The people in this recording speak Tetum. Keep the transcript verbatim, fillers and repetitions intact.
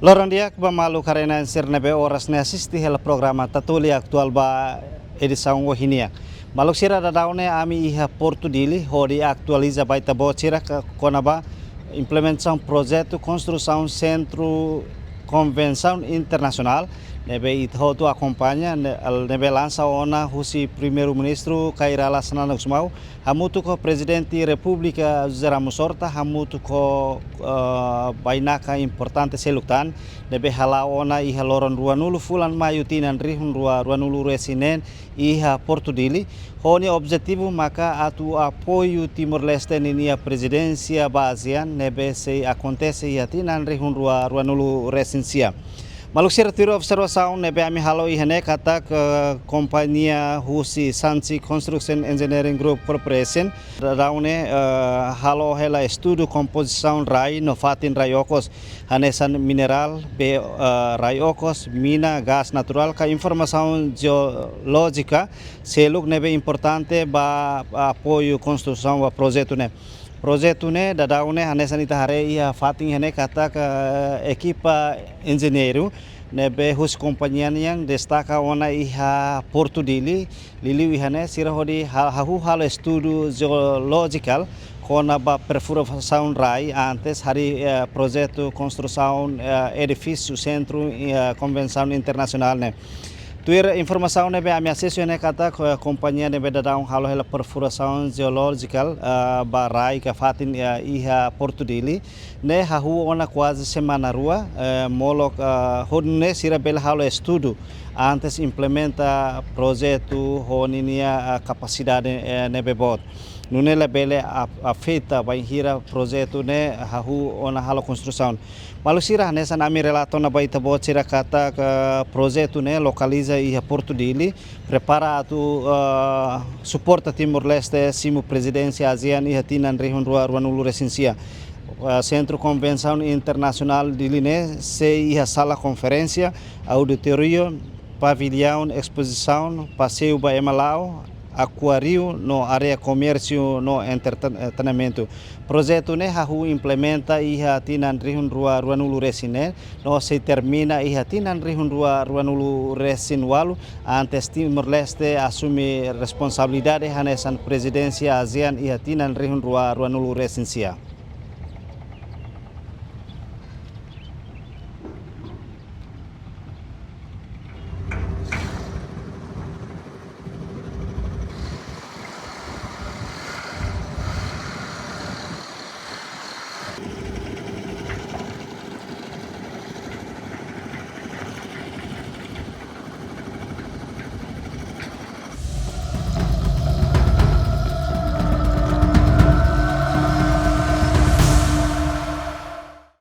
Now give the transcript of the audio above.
Loron di'ak ba maluk haree-na'in sira ne'ebé oras ne'e asiste hela programa Tatoli Atuál ba edisaun ohin nian. Maluk sira, daudaun ne'e ami iha Portu Dili hodi atualiza ba ita-boot sira kona-ba implementasaun projetu konstrusaun Sentru Konvensaun Internasionál ne'ebé ita hotu akompaña, ne'ebé lansa ona husi Primeiru-Ministru Kay Rala Xanana Gusmão, hamutuk ho Prezidente Repúblika José Ramos Horta, hamutuk ho bainaka importante seluk tan ne'ebé hala'o ona iha loron ruanulu fulan Maiu tinan rihun rua ruanulu resin neen iha Portu Dili, ho nia objetivu maka atu apoiu Timor-Leste ninia prezidénsia ba ASEAN ne'ebé sei akontese iha tinan rihun rua ruanulu resin sia. Maluk sira, tuir observasaun ne'ebé ami halo iha ne'e katak kompañia husi Sanchi Construction Engineering Group Corporation daudaun ne'e halo hela estudu kompozisaun rai no fatin rai okos, hanesan minerál, bee rai okos, mina, gás naturál ka informasaun jeolójika seluk ne'ebé importante ba apoiu konstrusaun ba projetu ne'e. Projetu ne'e daudaun ne'e hanesan ita haree iha fatin iha ne'e katak ekipa enjeñeiru ne'ebé husi kompañia nian destaka ona iha Portu Dili, liuliu iha ne'e sira hodi hahú halo estudu jeolójikál kona-ba perfurasaun rai antes harii projetu konstrusaun edifísiu Sentru Konvensaun Internasionál ne'e. Tuir informasaun ne'ebé ami asesu iha ne'e katak kompañia ne'ebé daudaun halo hela perfurasaun jeolójikál ba rai ka fatin iha Portu Dili ne'e hahú ona kuaze semana rua, molok hodi nune'e sira bele halo estudu antes implementa projetu ho ninia kapasidade ne'ebé boot, nune'e labele afeta bainhira projetu ne'e hahú ona halo konstrusaun. Maluk sira, hanesan ami relata ona ba ita-boot sira katak projetu ne'e lokaliza iha Portu Dili, prepara atu suporta Timor-Leste simu prezidénsia ASEAN iha tinan rihun rua ruanulu resin sia. Sentru Konvensaun Internasionál Dili ne'e sei iha sala konferénsia, auditóriu, pavillaun espozisaun, paseiu ba ema la'o, akuáriu no área komérsiu no entretenimentu. Projetu ne'e hahú implementa iha tinan rihun rua ruanulu resin neen no sei termina iha tinan rihun rua ruanulu resin ualu, antes Timor-Leste asume responsabilidade hanesan prezidénsia ASEAN iha tinan rihun rua ruanulu resin sia.